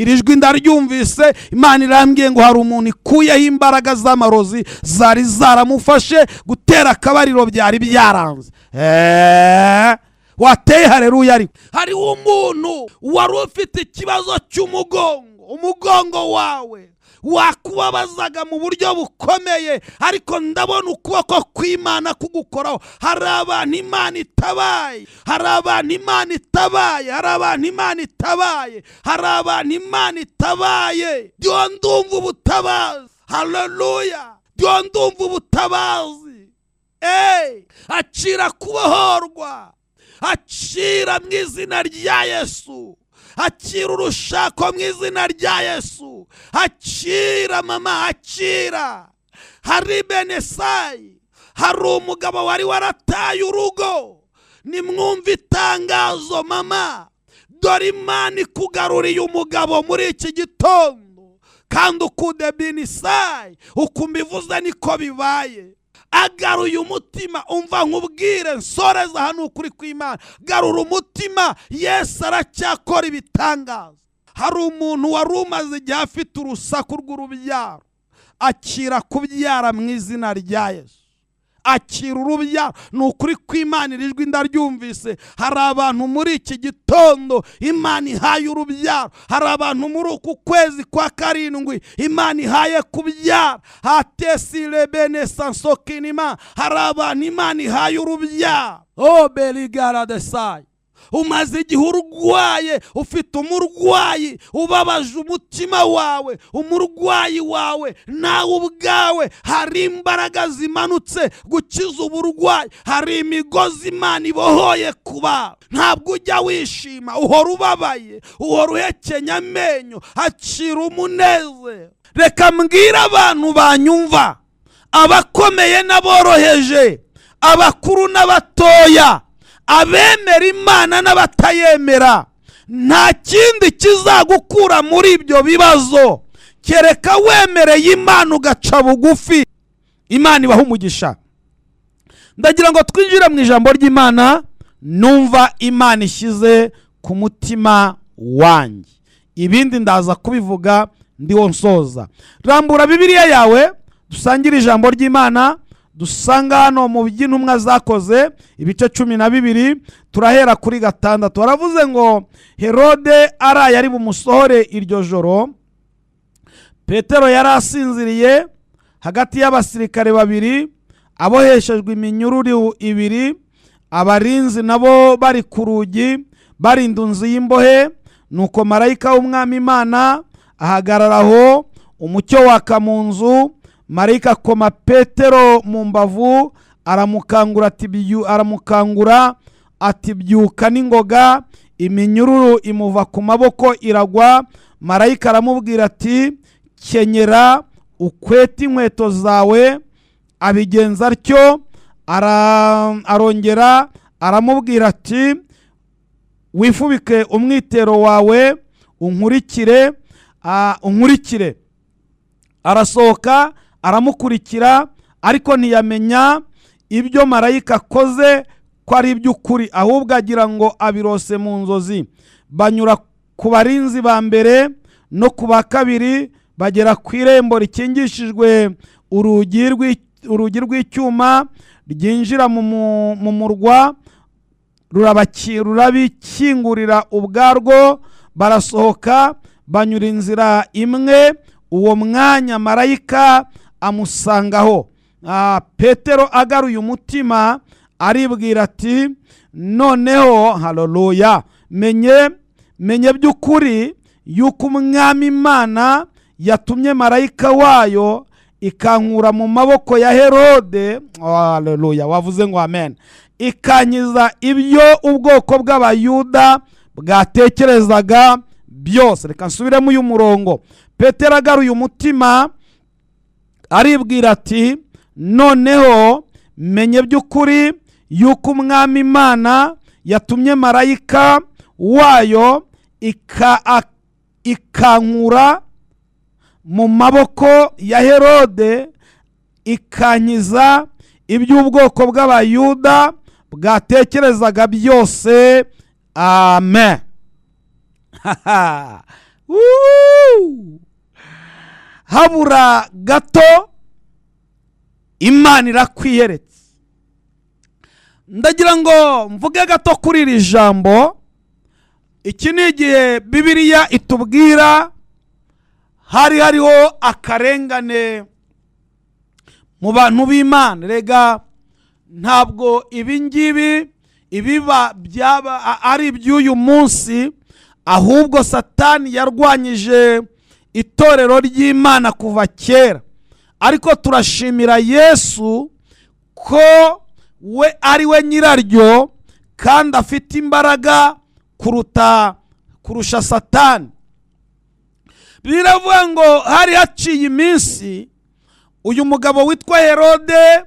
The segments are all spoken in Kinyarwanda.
Iri jwi ndaryumvise. Imana irambwiye ngo hari umuntu ikuyeho imbaraga z'amarozi zari zaramufashe, gutera akabariro byari byaranze. Wateye hareruya. Ariko hariho umuntu wari ufite ikibazo cy'umugongo, umugongo wawe wakubabazaga mu buryo bukomeye, ariko ndabona ukuboko kw'Imana kugukoraho. Hari abantu Imana itabaye, hari abantu Imana itabaye, hari abantu Imana itabaye, hari abantu Imana itabaye. Ndiho ndumva ubutabazi. Haleluya! Ndiho ndumva ubutabazi. Akira kubohorwa, akira mu izina rya Yesu, akira urushako mu izina rya Yesu. Akira mama, akira. Hari benesayi, hari umugabo wari warataye urugo. Nimwumve itangazo mama, dore Imana ikugaruriye umugabo muri iki gitondo, kandi ukude binisayi uko mbivuze niko bibaye. Agaruye umutima. Umva nkubwire, nsoreza hano, ukuri kw'Imana, garura umutima, Yesu aracyakora ibitangaza. Hari umuntu wari umaze igihe afite urusaku rw'urubyaro, akira kubyara mu izina rya Yesu, akira urubyaro. Ni ukuri kw'Imana, iri jwi ndaryumvise. Hari abantu muri iki gitondo Imana ihaye urubyaro, hari abantu muri uku kwezi kwa karindwi Imana ihaye kubyara. Hatesire bene sansokinima, hari abantu Imana ihaye urubyaro. O berigara desayi, umaze igihe urwaye, ufite umurwayi ubabaje umutima wawe, umurwayi wawe nawe ubwawe. Hari imbaraga zimanutse gukiza uburwayi, hari imigozi Imana ibohoye kuba. Ntabwo ujya wishima, uhora ubabaye, uhora uhekenya amenyo. Akira umunezero. Reka mbwire abantu banyumva, abakomeye n'aboroheje, abakuru n'abatoya, abemera Imana n'abatayemera, nta kindi kizagukura muri ibyo bibazo kereka wemereye Imana ugaca bugufi. Imana ibaha umugisha. Ndagira ngo twinjire mu ijambo ry'Imana numva Imana ishyize ku mutima wanjye, ibindi ndaza kubivuga ndiwo nsoza. Rambura Bibiliya yawe dusangire ijambo ry'Imana dusanga hano mu by'Intumwa Zakoze, ibice 12, turahera kuri 6. Baravuze ngo Herode araye ari bumusohore iryo joro, Petero yari asinziriye hagati y'abasirikare babiri, aboheshejwe iminyururu ibiri, abarinzi nabo bari ku rugi barinda inzu y'imbohe. Nuko marayika w'Umwami Imana ahagarara aho, umucyo waka mu nzu. Marayika akoma Petero mu mbavu, aramukangura ati aramukangura ati: "Byuka n'ingoga." Iminyururu imuva ku maboko iragwa. Marayika aramubwira ati: "Kenyera ukwete inkweto zawe." Abigenza atyo. Arongera aramubwira ati: "Wifubike umwitero wawe, unkurikire, unkurikire." Arasohoka aramukurikira, ariko ntiyamenya ibyo marayika akoze ko ari iby'ukuri, ahubwo agira ngo abirose mu nzozi. Banyura ku barinzi ba mbere no ku ba kabiri, bagera ku irembo rikingishijwe urugi rw'icyuma ryinjira mu murwa, rurabikingurira ubwarwo, barasohoka, banyura inzira imwe. Uwo mwanya marayika amusangaho. Petero agaruye umutima aribwira ati: "Noneho, haleluya, menye by'ukuri yuko Umwami Imana yatumye marayika wayo ikankura mu maboko ya Herode." Haleluya! Wavuze ngo amen. Ikankiza ibyo ubwoko bw'Abayuda bwatekerezaga byose. Reka nsubiremo uyu murongo. Petero agaruye umutima aribwira ati: "Noneho menye by'ukuri yuko Umwami Imana yatumye marayika wayo ikankura mu maboko ya Herode, ikankiza iby'ubwoko bw'Abayuda bwatekerezaga byose." Amen. Habura gato Imana irakwiyeretse. Ndagira ngo mvuge gato kuri iri jambo. Iki ni igihe Bibiliya itubwira hari hariho akarengane mu bantu b'Imana. Rega ntabwo ibi ngibi ibiba byaba ari iby'uyu munsi, ahubwo Satani yarwanyije itorero ry'Imana kuva kera. Ariko turashimira Yesu ko we ari we nyiraryo kandi afite imbaraga kurusha Satani. Biravuga ngo hari haciye iminsi uyu mugabo witwa Herode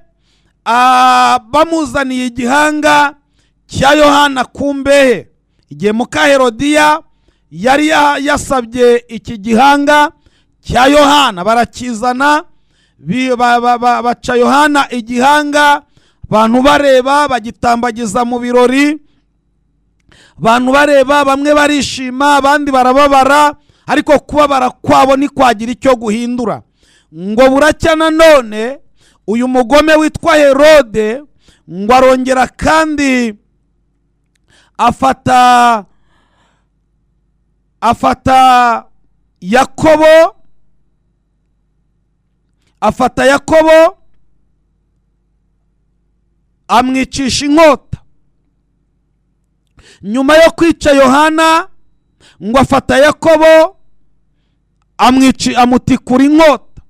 bamuzaniye igihanga cya Yohana ku mbehe. Igihe muka Herodiya yari yasabye iki gihanga cya Yohana, barakizana, baca Yohana igihanga, abantu bareba, bagitambagiza mu birori, abantu bareba, bamwe barishima, abandi barababara, ariko kubabara kwabo ntikwagira icyo guhindura. Ngo buracya nanone uyu mugome witwa Herode ngo arongera kandi afata Yakobo, afata Yakobo amwicisha inkota. Nyuma yo kwica Yohana, ngo afata Yakobo amutikura inkota.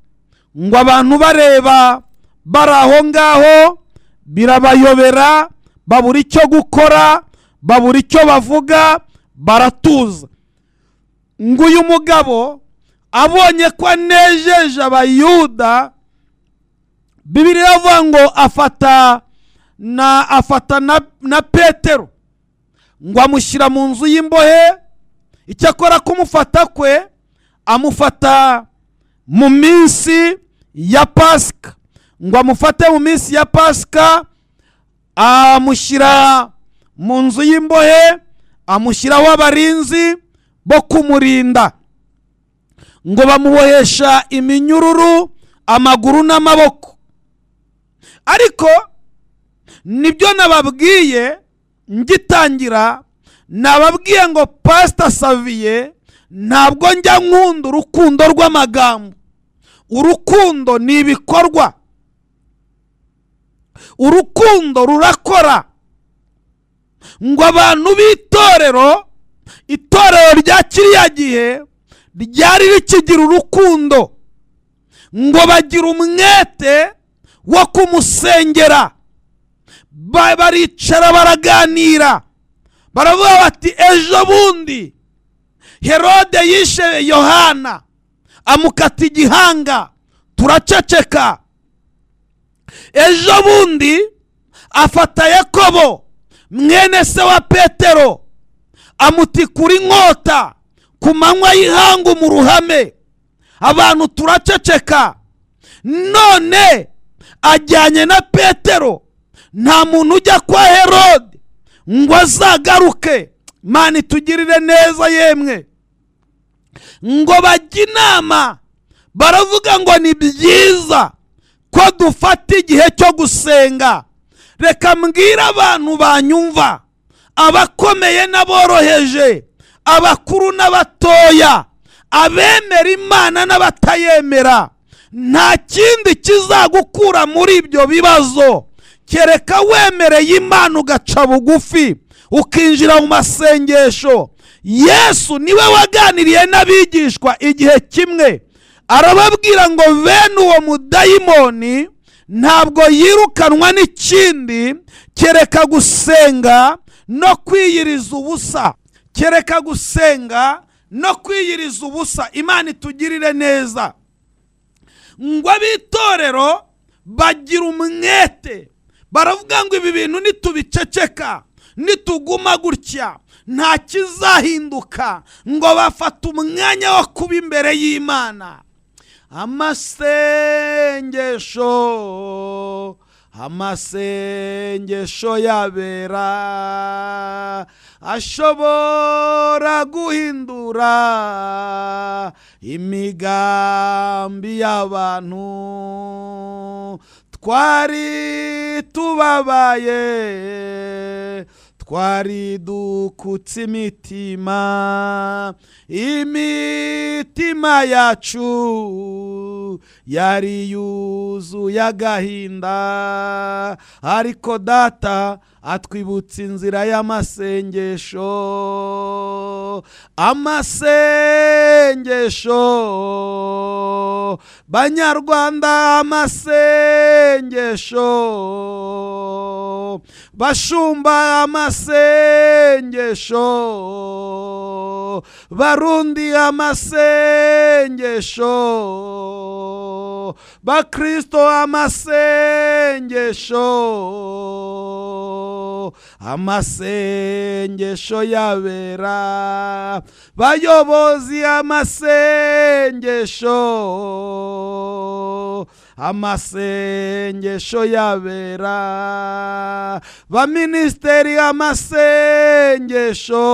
Ngo abantu bareba bari aho ngaho, birabayobera, babura icyo gukora, babura icyo bavuga, baratuza. Ngo uyu mugabo abonye ko anejeje Abayuda, Bibiliya iravuga ngo afata na Petero, ngo amushyira mu nzu y'imbohe. Icyakora kumufata kwe, amufata mu minsi ya Pasika. Ngo amufate mu minsi ya Pasika, amushyira mu nzu y'imbohe, amushyiraho abarinzi bo kumurinda. Ngo bamubohesha iminyururu amaguru n'amaboko. Ariko nibyo nababwiye ngitangira, nababwiye ngo Pasita Saviye, ntabwo njya nkunda urukundo rw'amagambo. Urukundo ni ibikorwa, urukundo rurakora. Ngo abantu b'itorero, itorero rya kiriya gihe ryari rikigira urukundo, ngo bagira umwete wo kumusengera. Baricara baraganira, baravuga bati: "Ejo bundi Herode yishe Yohana, amukata igihanga, turaceceka. Ejo bundi afata Yakobo mwene se wa Petero, amutikura inkota ku manywa y'ihangu mu ruhame, abantu turaceceka. None ajyanye na Petero, nta muntu ujya kwa Herode ngo azagaruke." Mani tugirire neza yemwe. Ngo bajye inama, baravuga ngo ni byiza ko dufata igihe cyo gusenga. Reka mbwire abantu banyumva, abakomeye n'aboroheje, abakuru n'abatoya, abemera Imana n'abatayemera, nta kindi kizagukura muri ibyo bibazo kereka wemereye Imana, ugaca bugufi, ukinjira mu masengesho. Yesu niwe waganiriye n'abigishwa igihe kimwe, arababwira ngo bene uwo mudayimoni ntabwo yirukanwa n'ikindi kereka gusenga no kwiyiriza ubusa, kereka gusenga no kwiyiriza ubusa. Imana itugirire neza. Ngo ab'itorero bagira umwete, baravuga ngo ibi bintu nitubiceceka, nituguma gutya, nta kizahinduka. Ngo bafata umwanya wo kuba imbere y'Imana. Amasengesho. Amasengesho y'abera ashobora guhindura imigambi y'abantu. Twari tubabaye, twari dukutse imitima, imitima yacu yari yuzuye agahinda, ariko Data atwibutsa inzira y'amasengesho. Amasengesho, Banyarwanda, amasengesho, bashumba, amasengesho, Barundi, amasengesho, Bakristo, amasengesho, amasengesho y'abera, bayobozi, amasengesho, amasengesho y'abera, baminisiteri, amasengesho,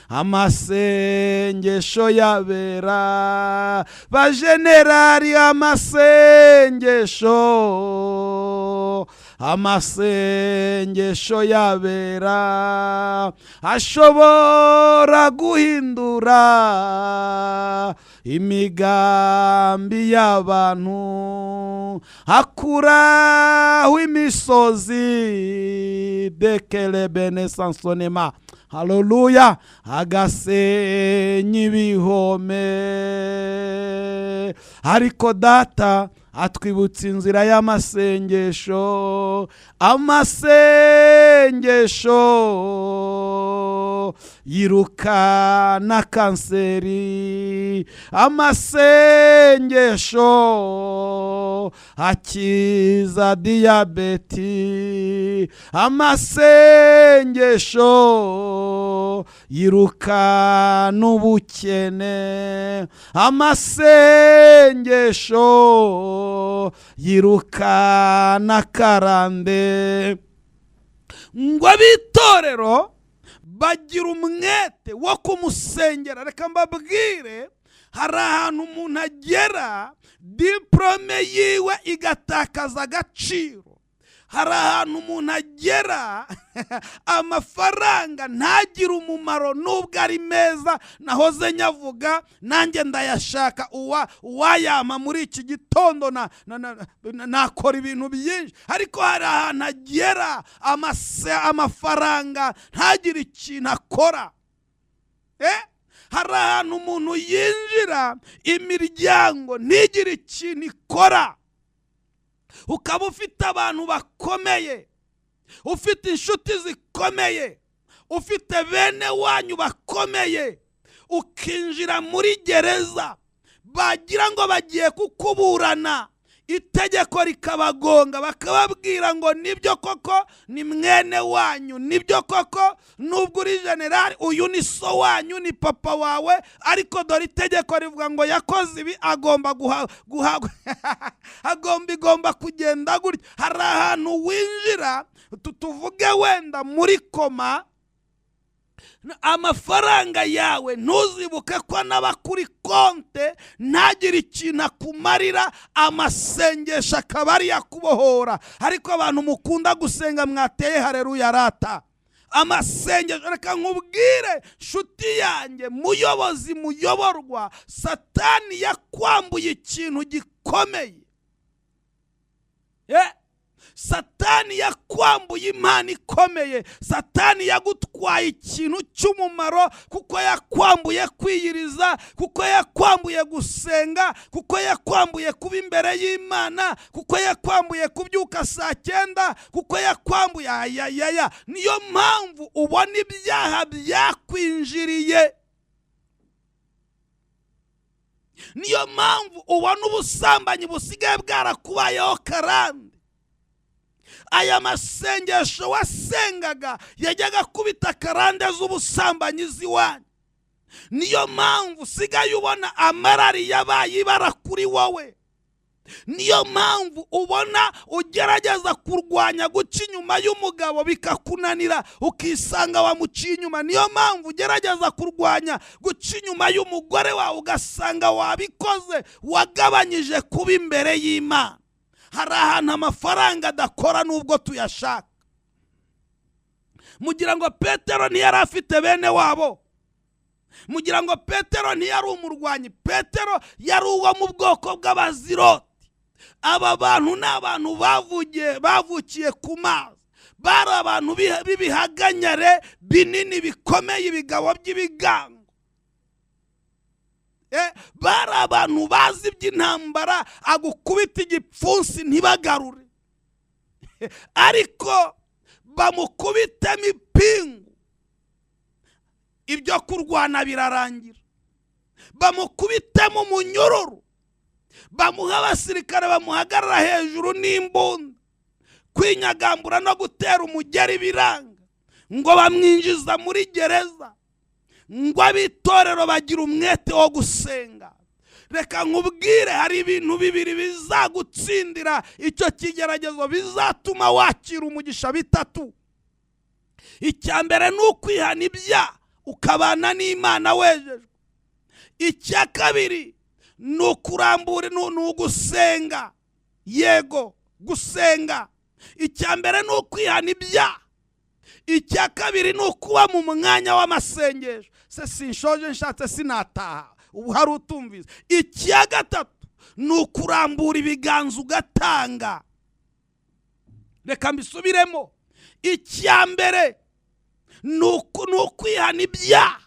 amasengesho y'abera, bajenerali, amasengesho, amasengesho y'abera ashobora guhindura imigambi y'abantu, akuraho imisozi dekelebene sansonema. Haleluya! Agasenya ibihome, ariko Data atwibutsa inzira y'amasengesho. Amasengesho yirukana kanseri, amasengesho akiza diyabeti, amasengesho yirukana ubukene, amasengesho yirukana karande. Ngo ab'itorero bagira umwete wo kumusengera. Reka mbabwire, hari ahantu umuntu agera diporome yiwe igatakaza agaciro, hari ahantu umuntu agera amafaranga ntagire umumaro nubwo ari meza. Nahoze nyavuga, nanjye ndayashaka, uwayama muri iki gitondo nakora ibintu byinshi, ariko hari ahantu agera amafaranga ntagire ikintu akora. Hari ahantu umuntu yinjira imiryango ntigire ikintu ikora. Ukaba ufite abantu bakomeye, ufite inshuti zikomeye, ufite bene wanyu bakomeye, ukinjira muri gereza bagira ngo bagiye kukuburana, itegeko rikabagonga, bakababwira ngo nibyo koko ni mwene wanyu, nibyo koko nubwo uri generali uyu ni so wanyu, ni papa wawe, ariko dore itegeko rivuga ngo yakoze ibi, agomba guha agomba igomba kugenda gutya. Hari ahantu winjira, tuvuge wenda muri koma, amafaranga yawe ntuzibuke ko n'aba kuri konte ntagire ikintu akumarira, amasengesho akaba ari yakubohora. Ariko abantu mukunda gusenga mwateye hareruya rata. Amasengesho, reka nkubwire nshuti yanjye, muyobozi muyoborwa, Satani yakwambuye ikintu gikomeye. Satani yakwambuye impano ikomeye, Satani yagutwaye ikintu cy'umumaro, kuko yakwambuye kwiyiriza, kuko yakwambuye gusenga, kuko yakwambuye kuba imbere y'Imana, kuko yakwambuye kubyuka saa 9, kuko yakwambuye ayayaya. Niyo mpamvu ubona ibyaha byakwinjiriye, niyo mpamvu ubona ubusambanyi busigaye bwarakubayeho karande. Aya masengesho wasengaga yajyaga kubita karande z'ubusambanyi z'iwanyu. Niyo mpamvu usigaye ubona amarari yabaye ibara kuri wowe. Niyo mpamvu ubona ugerageza kurwanya guca inyuma y'umugabo bikakunanira, ukisanga wamuciye inyuma. Niyo mpamvu ugerageza kurwanya guca inyuma y'umugore wawe ugasanga wabikoze, wagabanyije kuba imbere y'Imana. Hari ahantu amafaranga adakora nubwo tuyashaka. Mugira ngo Petero ntiyari afite bene wabo? Mugira ngo Petero ntiyari umurwanyi? Petero yari uwo mu bwoko bw'abaziroti. Aba bantu ni abantu bavukiye ku mazi, bari abantu b'ibihaganyare binini bikomeye, ibigabo by'ibigango. Bari abantu bazi iby'intambara, agukubita igipfunsi ntibagarure, ariko bamukubitemo ipingu ibyo kurwana birarangira. Bamukubitemo umunyururu, bamuha abasirikare bamuhagarara hejuru n'imbunda, kwinyagambura no gutera umugeri biranga, ngo bamwinjiza muri gereza, ngo ab'itorero bagira umwete wo gusenga. Reka nkubwire, hari ibintu bibiri bizagutsindira icyo kigeragezo, bizatuma wakira umugisha bitatu. Icya mbere ni ukwihana ibyaha ukabana n'Imana wejejwe. Icya kabiri ni ukurambura, ni ugusenga. Yego, gusenga. Icya mbere ni ukwihana ibyaha. Icya kabiri ni ukuba mu mwanya w'amasengesho. Se sinshoje, nshatse sinataha, ubu hari utumvise. Icya gatatu ni ukurambura ibiganza ugatanga. Reka mbisubiremo. Icya mbere ni ukwihana ibyaha.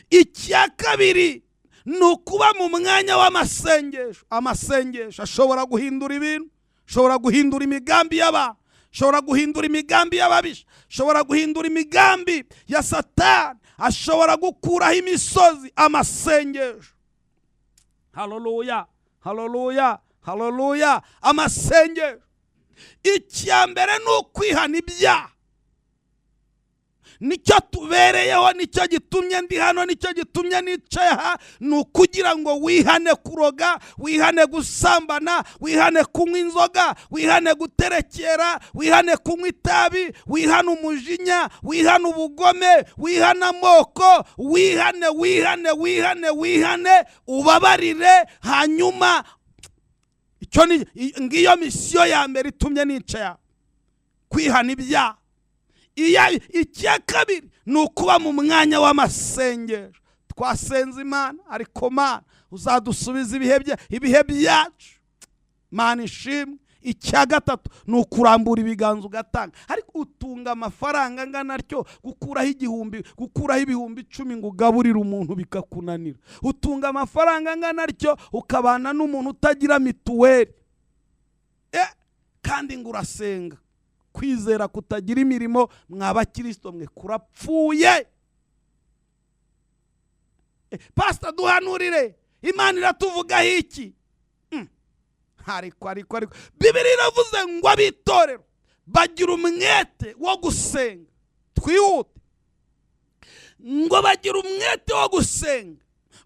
Icya kabiri ni ukuba mu mwanya w'amasengesho. Amasengesho ashobora guhindura ibintu, ashobora guhindura imigambi y'abantu, ashobora guhindura imigambi y'ababisha, ashobora guhindura imigambi ya Satani, ashobora gukuraho imisozi. Amasengesho. Haleluya, haleluya, haleluya. Amasengesho. Icya mbere ni ukwihana ibyaha. Nicyo tubereyeho, nicyo gitumye ndi hano, nicyo gitumye nicaye aha, ni ukugira ngo wihane kuroga, wihane gusambana, wihane kunywa inzoga, wihane guterekera, wihane kunywa itabi, wihane umujinya, wihane ubugome, wihane amoko, wihane, wihane, wihane, wihane, ubabarire. Hanyuma icyo ni ngiyo misiyo ya mbere itumye nicaye aha, kwihana ibyaha. Icya kabiri ni ukuba mu mwanya w'amasengesho. Twasenze Imana, ariko Mana uzadusubiza ibihe byacu. Mana ishimwe. Icya gatatu ni ukurambura ibiganza ugatanga. Ariko utunga amafaranga angana atyo, gukuraho igihumbi, gukuraho 10,000 ngo ugaburire umuntu bikakunanira. Utunga amafaranga angana atyo ukabana n'umuntu utagira mituweli, kandi ngo urasenga. Kwizera kutagira imirimo mwa bakristo mwe kurapfuye. Pastor duhanurire, Imana iratuvugaho iki? Ariko ariko ariko Bibiliya iravuze ngo ab'itorero bagira umwete wo gusenga. Twihute. Ngo bagira umwete wo gusenga.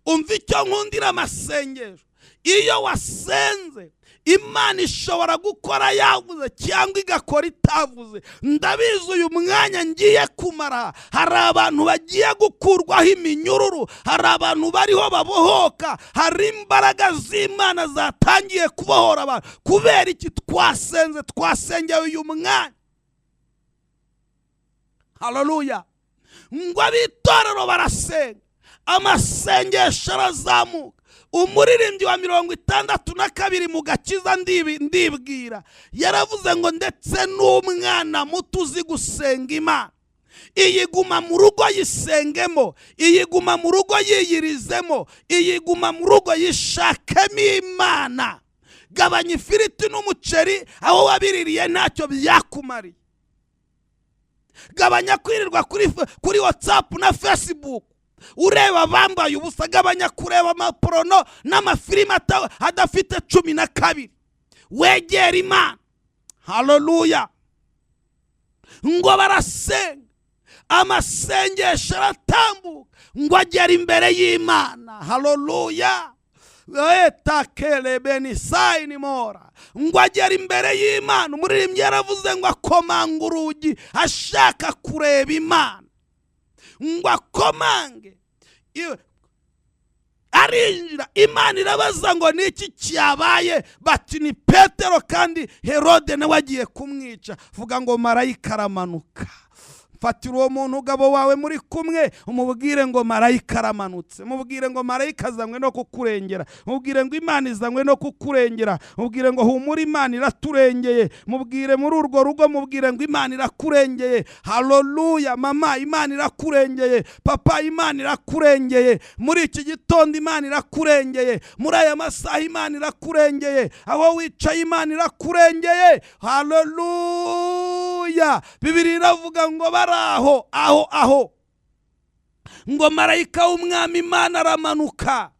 Umva icyo nkundira amasengesho. Iyo wasenze Imana ishobora gukora yavuze cyangwa igakora itavuze. Ndabizi uyu mwanya ngiye kumara, hari abantu bagiye gukurwaho iminyururu, hari abantu bariho babohoka, hari imbaraga z'Imana zatangiye kubohora abantu. Kubera iki? Twasenze, twasengeye uyu mwanya. Haleluya. Ngo ab'itorero barasenga, amasengesho arazamuka. Umuririmbyi wa 62 mu gakiza ndibwira yaravuze ngo ndetse n'umwana muto uzi gusenga Imana, iyiguma mu rugo yisengemo, iyiguma mu rugo yiyirizemo, iyiguma mu rugo yishakemo Imana. Gabanya ifiriti n'umuceri, aho wabiririye ntacyo byakumariye. Gabanya kwirirwa kuri WhatsApp na Facebook ureba bambaye ubusa. Gabanya kureba amaporono n'amafilime adafite 12. Wegera Imana. Haleluya. Ngo barasenga, amasengesho aratambuka ngo agera imbere y'Imana. Haleluya. Etakerebenisayinimora ngo agere imbere y'Imana. Umuririmbyi yaravuze ngo akomanga urugi ashaka kureba Imana, ngo akomange, arinjira. Imana irabaza ngo niki cyabaye? Bati ni Petero, kandi Herode nawe agiye kumwica. Vuga ngo marayika aramanuka. Fatira uwo muntu ugabo wawe muri kumwe, umubwire ngo marayika aramanutse, mubwire ngo marayika azanywe no kukurengera, mubwire ngo Imana izanywe no kukurengera, mubwire ngo humura Imana iraturengeye, mubwire muri urwo rugo, mubwire ngo Imana irakurengeye. Haleluya mama, Imana irakurengeye, papa, Imana irakurengeye. Muri iki gitondo Imana irakurengeye, muri aya masaha Imana irakurengeye, aho wicaye Imana irakurengeye. Haleluya. Bibiliya iravuga ngo aho aho aho ngo marayika w'umwami Imana aramanuka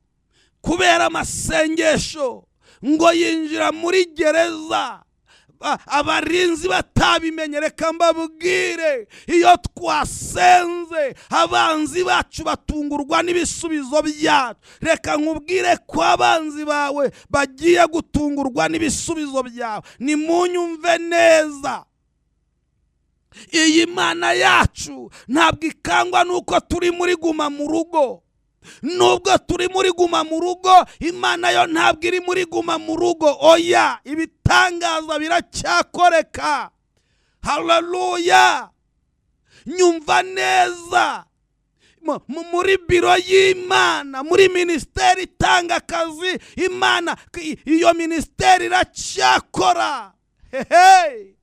kubera amasengesho, ngo yinjira muri gereza abarinzi batabimenye. Reka mbabwire, iyo twasenze abanzi bacu batungurwa n'ibisubizo byacu. Reka nkubwire ko abanzi bawe bagiye gutungurwa n'ibisubizo byawe. Nimunyumve neza, iyi Mana yacu ntabwo ikangwa nuko turi muri guma mu rugo. Nubwo turi muri guma mu rugo, Imana yo ntabwo iri muri guma mu rugo. Oya, ibitangaza biracyakoreka. Haleluya. Nyumva neza, muri biro y'Imana, muri minisiteri itanga akazi, Imana iyo minisiteri iracyakora. Hehe.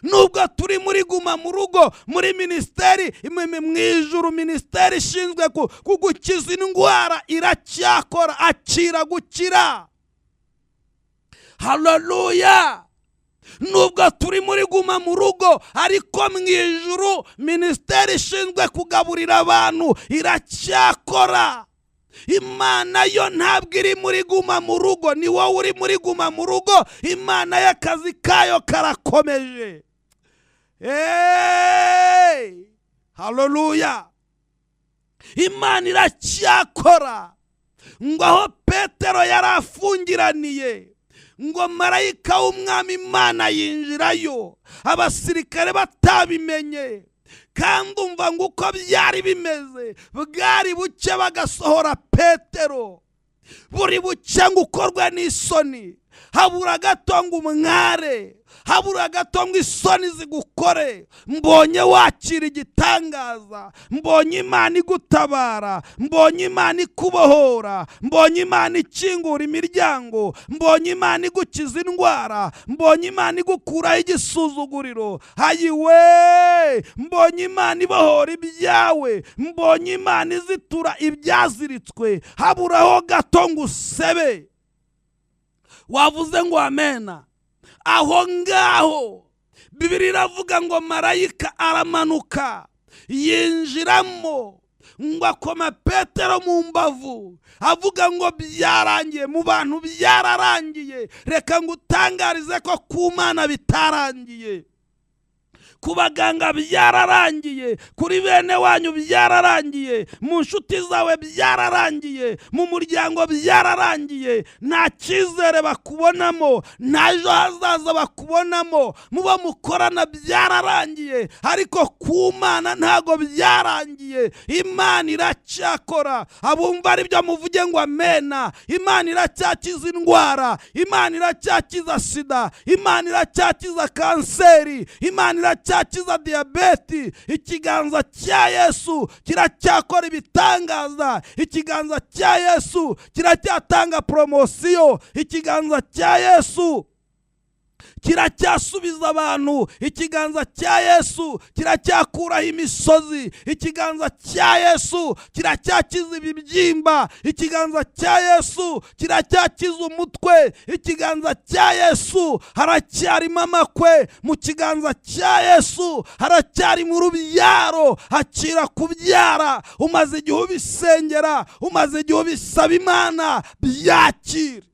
Nubwo turi muri guma mu rugo, muri minisiteri mu ijuru, minisiteri ishinzwe kugukiza indwara iracyakora. Akira gukira. Haleluya. Nubwo turi muri guma mu rugo, ariko mu ijuru minisiteri ishinzwe kugaburira abantu iracyakora. Imana yo ntabwo iri muri guma mu rugo, ni wowe uri muri guma mu rugo. Imana y'akazi kayo karakomeje. Hey! Haleluya. Imana iracyakora. Ngo aho Petero yari afungiraniye, ngo marayika w'umwami Imana yinjirayo, abasirikare batabimenye. Kandi umva ngo uko byari bimeze, bwari buke bagasohora Petero, buri buke ngo ukorwe n'isoni, habura gato ngo umware, habura gato ngo isoni zigukore. Mbonye wakira igitangaza, mbonye Imana igutabara, mbonye Imana ikubohora, mbonye Imana ikingura imiryango, mbonye Imana igukiza indwara, mbonye Imana igukuraho igisuzuguriro. Hayiwe, mbonye Imana ibohora ibyawe, mbonye Imana izitura ibyaziritswe. Haburaho gato ngo usebe. Wavuze ngo amena. Aho ngaho Bibiliya iravuga ngo marayika aramanuka yinjiramo, ngo akoma Petero mu mbavu, avuga ngo byarangiye. Mu bantu byararangiye. Reka ngo utangarize ko ku Mana bitarangiye, ku baganga byararangiye, kuri bene wanyu byararangiye, mu nshuti zawe byararangiye, mu muryango byararangiye. Nta cyizere bakubonamo, nta ejo hazaza bakubonamo, mubo mukorana byararangiye. Ariko ku Mana ntago byarangiye. Imana iracyakora. Abumva ari byo muvuge ngo amena. Imana iracyakiza indwara, Imana iracyakiza sida, Imana iracyakiza kanseri, Imana iracyakiza diyabeti. Ikiganza cya Yesu kiracyakora ibitangaza, ikiganza cya Yesu kiracyatanga promosiyo, ikiganza cya Yesu kiracyasubiza abantu, ikiganza cya Yesu kiracyakuraho imisozi, ikiganza cya Yesu kiracyakiza ibibyimba, ikiganza cya Yesu kiracyakiza umutwe, ikiganza cya Yesu haracyarimo amakwe, mu kiganza cya Yesu haracyarimo urubyaro. Hakira kubyara. Umaze igihe ubisengera, umaze igihe ubisaba Imana, byakira.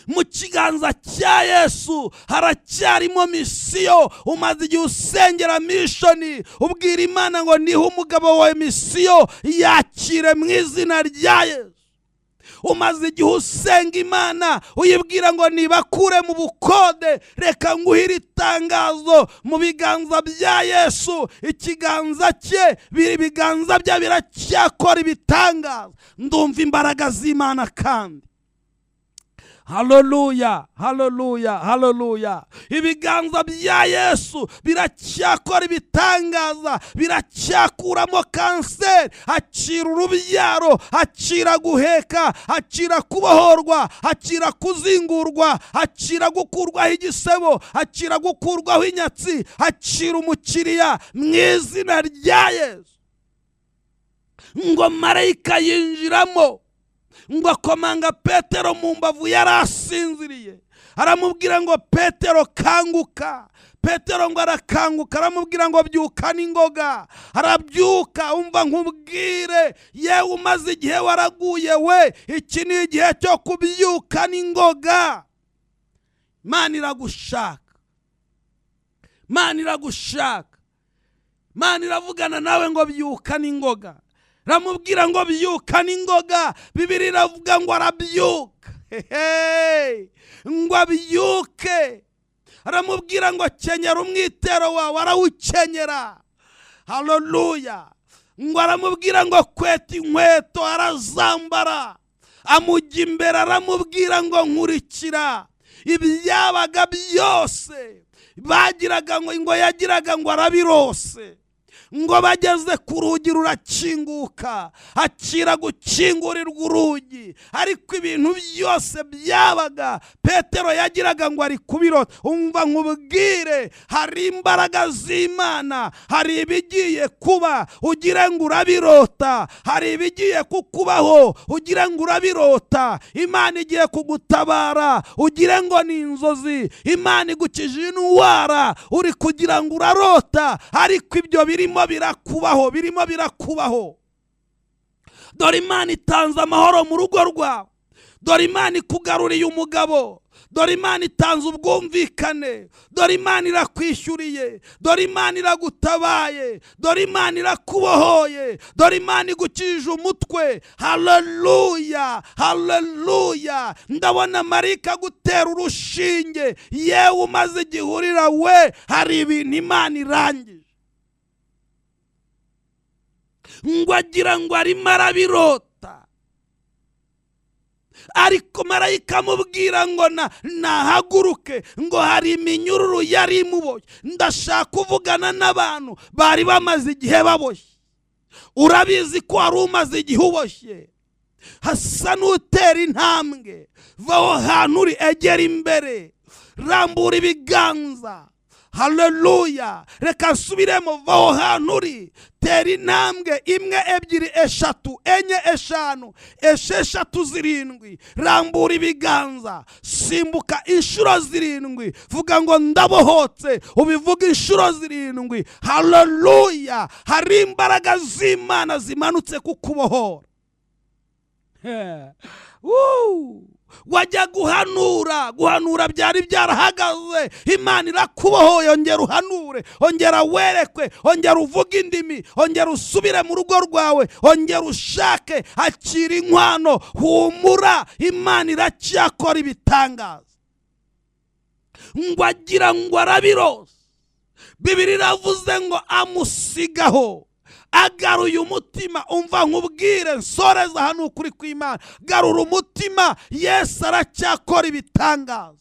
Mu kiganza cya Yesu haracyarimo misiyo. Umaze igihe usengera mishoni, ubwira Imana ngo niho umugabo wawe misiyo, yakire mu izina rya Yesu. Umaze igihe usenga Imana uyibwira ngo nibakure mu bukode, reka nguhire itangazo mu biganza bya Yesu. Ikiganza cye, ibiganza bye biracyakora ibitangaza. Ndumva imbaraga z'Imana kandi. Haleluya, haleluya, haleluya. Ibiganza bya Yesu biracyakora ibitangaza, biracyakuramo kanseri. Akira urubyaro, akira guheka, akira kubohorwa, akira kuzingurwa, akira gukurwaho igisebo, akira gukurwaho inyatsi, akira umukiriya mu izina rya Yesu. Ngo marayika yinjiramo, ngo akomanga Petero mu mbavu, yarasinziriye. Aramubwira ngo Petero kanguka. Petero ngo arakanguka, aramubwira ngo byuka n'ingoga. Arabyuka. Umva nkubwire, yewe umaze igihe waraguye we, iki ni igihe cyo kubyuka n'ingoga. Imana iragushaka, Imana iragushaka, Imana iravugana nawe ngo byuka n'ingoga. Ramubwira ngo byuka n'ingoga. Bibiri iravuga ngo arabyuka, ngo abyuke. Aramubwira ngo kenyera umwitero wawe, arawukenyera. Haleluya. Ngo aramubwira ngo kweta inkweto, arazambara. Amujya imbere aramubwira ngo nkurikira. Ibyabaga byose bagiraga ngo yagiraga ngo arabirose. Ngo bageze ku rugi rurakinguka, akira gukingurirwa urugi. Ariko ibintu byose byabaga Petero yagiraga ngo ari kubirota. Umva nkubwire, hari imbaraga z'Imana, hari ibigiye kuba ugire ngo urabirota, hari ibigiye kukubaho ugire ngo urabirota. Imana igiye kugutabara ugire ngo ni inzozi. Imana igukije indwara uri kugira ngo urarota, ariko ibyo birimo birakubaho, birimo birakubaho. Dore Imana itanze amahoro mu rugo rwawe, dore Imana ikugaruriye umugabo, dore Imana itanze ubwumvikane, dore Imana irakwishyuriye, dore Imana iragutabaye, dore Imana irakubohoye, dore Imana igukije umutwe. Haleluya, haleluya. Ndabona marayika gutera urushinge. Yewe umaze igihe urira we, hari ibintu Imana irangije. Ngo agira ngo arimo arabirota, ariko marayika amubwira ngo nahaguruke, ngo hari iminyururu yari imuboshye. Ndashaka kuvugana n'abantu bari bamaze igihe baboshye. Urabizi ko wari umaze igihe uboshye. Hasa n'utera intambwe, va aho hantu uri, egera imbere, rambura ibiganza. Haleluya. Reka nsubiremo, va aho hantu uri, tera intambwe 1, 2, 3, 4, 5, 6, 7, rambura ibiganza, simbuka inshuro 7, vuga ngo ndabohotse, ubivuga inshuro 7. Haleluya. Hari imbaraga z'Imana zimanutse kukubohora. Wajya guhanura, guhanura byari byarahagaze. Imana irakubohoye, ongera uhanure, ongera werekwe, ongera uvuge indimi, ongera usubire mu rugo rwawe, ongera ushake, akira inkwano, humura, Imana iracyakora ibitangaza. Ngo agira ngo arabirose. Bibiri iravuze ngo amusigaho agaruye umutima. Umva nkubwire, nsoreza hano ukuri kw'Imana, garura umutima, Yesu aracyakora ibitangaza.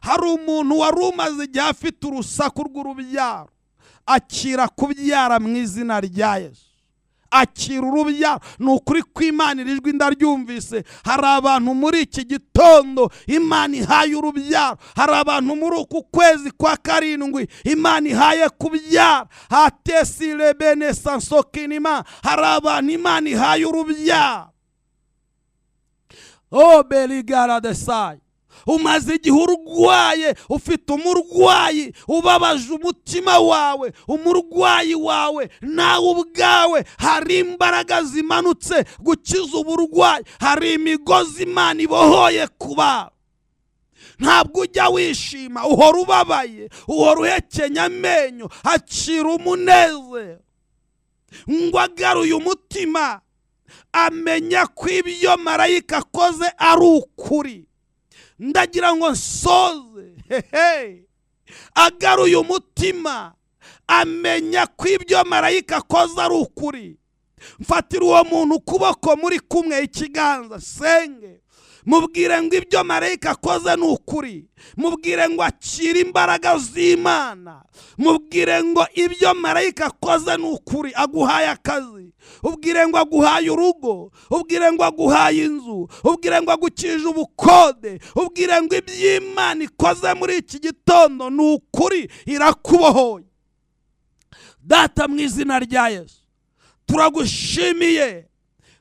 Hari umuntu wari umaze igihe afite urusaku rw'urubyaro, akira kubyara mu izina rya Yesu. Akira urubyaro. Ni ukuri kw'Imana, ijwi ndaryumvise. Hari abantu muri iki gitondo Imana ihaye urubyaro, hari abantu muri uku kwezi kwa 7 Imana ihaye kubyara. Hatesire bene sansokinima, hari abantu Imana ihaye urubyaro. Oh beligara desai. Umaze igihe urwaye, ufite umurwayi ubabaje umutima wawe, umurwayi wawe nawe ubwawe. Hari imbaraga zimanutse gukiza uburwayi, hari imigozi Imana ibohoye kuba. Ntabwo ujya wishima, uhora ubabaye, uhora uhekenya amenyo. Akira umunezero. Ngo agaruye umutima, Amenya ko ibyo marayika akoze ari ukuri. Ndagira ngo nsoze. Hehe, agaruye umutima, amenya ko ibyo marayika akoze ari ukuri. Mfatira uwo muntu ukuboko muri kumwe ikiganza, senge, mubwire ngo ibyo marayika akoze ni ukuri. Mubwire ngo akire imbaraga z'Imana. Mubwire ngo ibyo marayika akoze ni ukuri. Aguhaye akazi, ubwire ngo aguhaye urugo, ubwire ngo aguhaye inzu, ubwire ngo agukije ubukode, ubwire ngo iby'Imana ikoze muri iki gitondo ni ukuri, irakubohoye. Data, mu izina rya Yesu, turagushimiye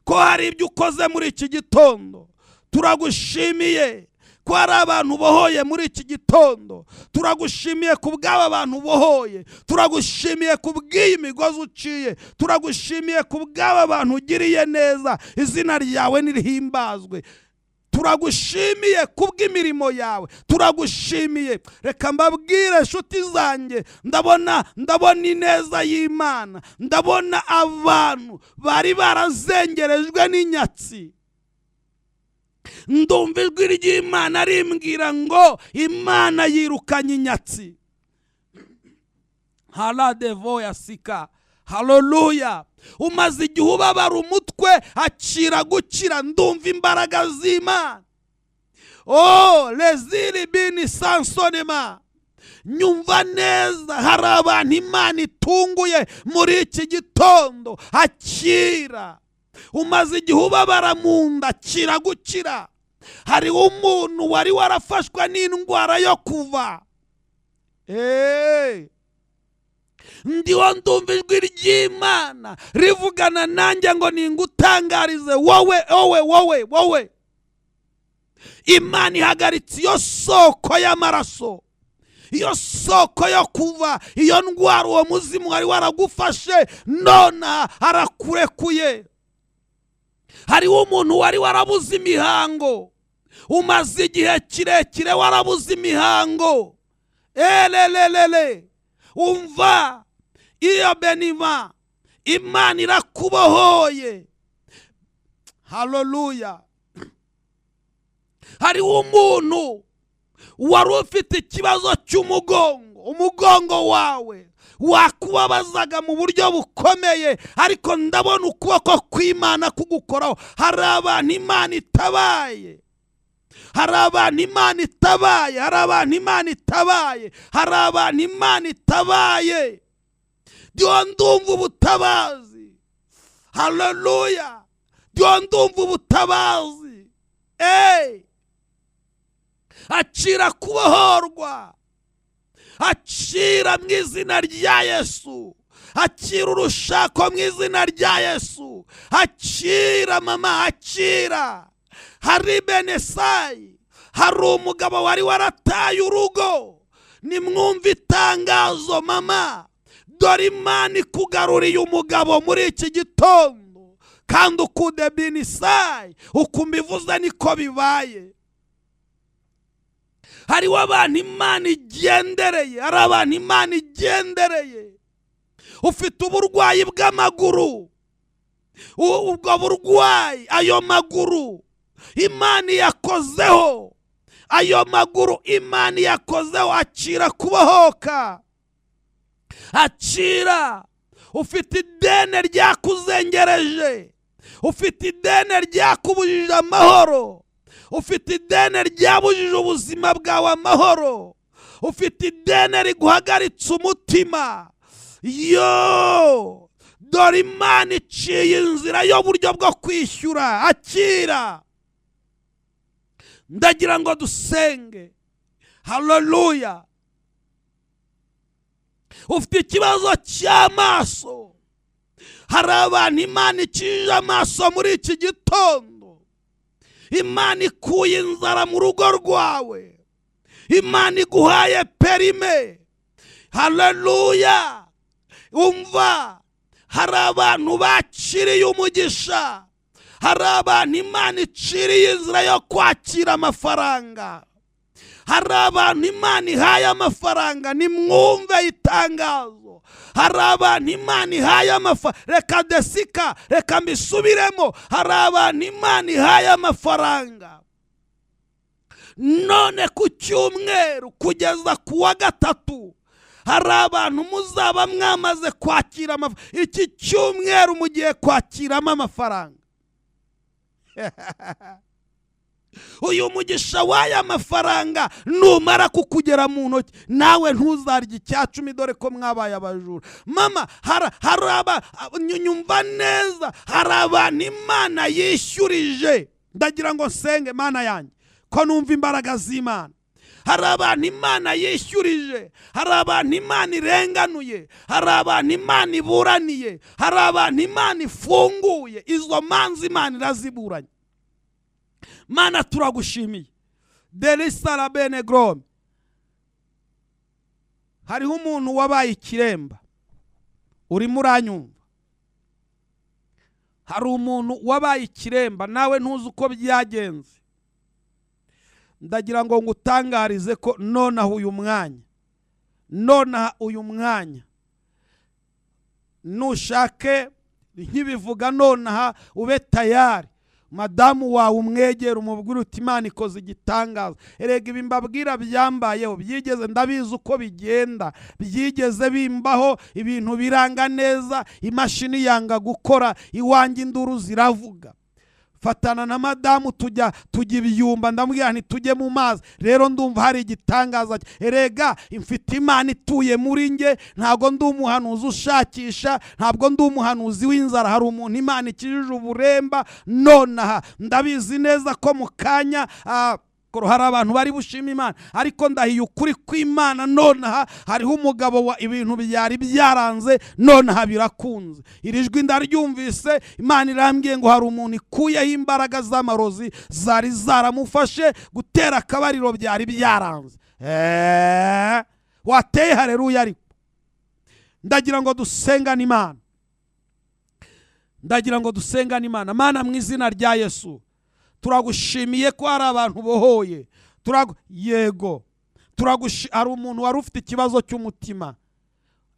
ko hari ibyo ukoze muri iki gitondo. Turagushimiye ko hari abantu ubohoye muri iki gitondo. Turagushimiye ku bw'aba bantu ubohoye. Turagushimiye ku bw'iyi migozi uciye. Turagushimiye ku bw'aba bantu ugiriye neza. Izina ryawe nirihimbazwe. Turagushimiye ku bw'imirimo yawe. Turagushimiye. Reka mbabwire inshuti zanjye, ndabona ineza y'Imana. Ndabona abantu bari barazengerejwe n'inyatsi. Ndumva ijwi ry'Imana rimbwira ngo Imana yirukanye inyatsi. Haradevo ya sika. Haleluya. Umaze igihe ubabara umutwe, akira gukira. Ndumva imbaraga z'Imana. Oh, leziri bini sansonema. Nyumva neza, hari abantu Imana itunguye muri iki gitondo. Akira. Umaze igihe ubabara mu nda, akira gukira. Hari umuntu wari warafashwe n'indwara yo kuva. Ndiho ndumva ijwi ry'Imana rivugana nanjye ngo ningutangarize wowe, wowe, wowe, wowe. Imana ihagaritse iyo soko y'amaraso, iyo soko yo kuva, iyo ndwara uwo muzimu wari waragufashe, none arakurekuye. Hariho umuntu wari warabuze imihango, umaze igihe kirekire warabuze imihango. Elelelele, umva iyo benima, Imana irakubohoye. Haleluya. Hariho umuntu wari ufite ikibazo cy'umugongo, umugongo wawe wakubabazaga mu buryo bukomeye, ariko ndabona ukuboko kw'Imana kugukoraho. Hari abantu Imana itabaye, hari abantu Imana itabaye, hari abantu Imana itabaye, hari abantu Imana itabaye. Ndiho ndumva ubutabazi. Haleluya. Ndiho ndumva ubutabazi. Akira kubohorwa, akira mu izina rya Yesu, akira urushako mu izina rya Yesu, akira mama, akira. Hari Benesayi, hari umugabo wari warataye urugo. Nimwumve itangazo mama, dore Imana ikugaruriye umugabo muri iki gitondo, kandi ukude Benisayi, ukumbivuze niko bibaye. Hariho abantu Imana igendereye, hari abantu Imana igendereye. Ufite uburwayi bw'amaguru, ubwo burwayi, ayo maguru Imana yakozeho, ayo maguru Imana yakozeho, akira kubohoka, akira. Ufite idene ryakuzengereje, ufite idene ryakubujije amahoro, ufite idene ryabujije ubuzima bwawe amahoro, ufite idene riguhagaritse umutima. Yo, dore Imana iciye inzira y'uburyo bwo kwishyura. Akira. Ndagira ngo dusenge. Haleluya. Ufite ikibazo cy'amaso, hari abantu Imana ikije amaso muri iki gitondo. Imana ikuye inzara mu rugo rwawe, Imana iguhaye perime. Haleluya. Umva, hari abantu bakiriye umugisha, hari abantu Imana iciriye inzira yo kwakira amafaranga, Hari abantu Imana ihaye amafaranga, nimwumve itangazo. Hari abantu Imana ihaye amafaranga, reka desika, reka mbisubiremo. Hari abantu Imana ihaye amafaranga none ku cyumweru kugeza ku wa gatatu. Hari abantu muzaba mwamaze kwakira iki cyumweru mugiye kwakiramo amafaranga. Uyu mugisha w'aya mafaranga numara kukugera mu ntoki nawe ntuzarya icya cumi, dore ko mwabaye abajura. Mama, nyumva neza, hari abantu Imana yishyurije. Ndagira ngo nsenge Mana yanjye ko numva imbaraga z'Imana. Hari abantu Imana yishyurije, hari abantu Imana irenganuye, hari abantu Imana iburaniye, hari abantu Imana ifunguye. Izo manza Imana iraziburanye. Mana turagushimiye. Delisa bene grome. Hariho umuntu wabaye ikiremba, urimo uranyumva. Hari umuntu wabaye ikiremba, nawe ntuzi uko byagenze. Ndagira ngo ngutangarize ko nonaha uyu mwanya, nonaha uyu mwanya, nushake nkibivuga nonaha ube tayari. Madamu wawe umwegera umubwira uti Imana ikoze igitangaza. Erega ibi mbabwira byambayeho, byigeze, ndabizi uko bigenda, byigeze bimbaho, ibintu biranga neza, imashini yanga gukora, iwanjye induru ziravuga. Fatana na madamu tujya ibyumba, ndamubwira nti tujye mu mazi. Rero ndumva hari igitangaza. Erega mfite Imana ituye muri nge, ntabwo ndi umuhanuzi ushakisha, ntabwo ndi umuhanuzi w'inzara. Hari umuntu Imana ikijije uburemba nonaha. Ndabizi neza ko mu kanya hari abantu bari bushima Imana, ariko ndahiye ukuri kw'Imana nonaha hariho umugabo wa ibintu byari byaranze nonaha birakunze. Iri jwi ndaryumvise, Imana irambwiye ngo hari umuntu ikuyeho imbaraga z'amarozi zari zaramufashe gutera akabariro byari byaranze. Wateye haleluya. Ariko ndagira ngo dusengane Imana, ndagira ngo dusengane Imana. Mana, mu izina rya Yesu turagushimiye ko hari abantu bohoye. Yego, hari umuntu wari ufite ikibazo cy'umutima,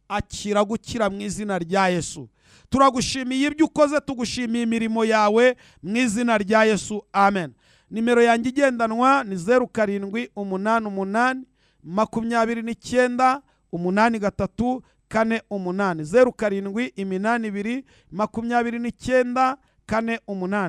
akira gukira mu izina rya Yesu. Turagushimiye ibyo ukoze, tugushimiye imirimo yawe mu izina rya Yesu, amen. Nimero yanjye igendanwa ni 07 88 29 83 48, 07 82 29 48.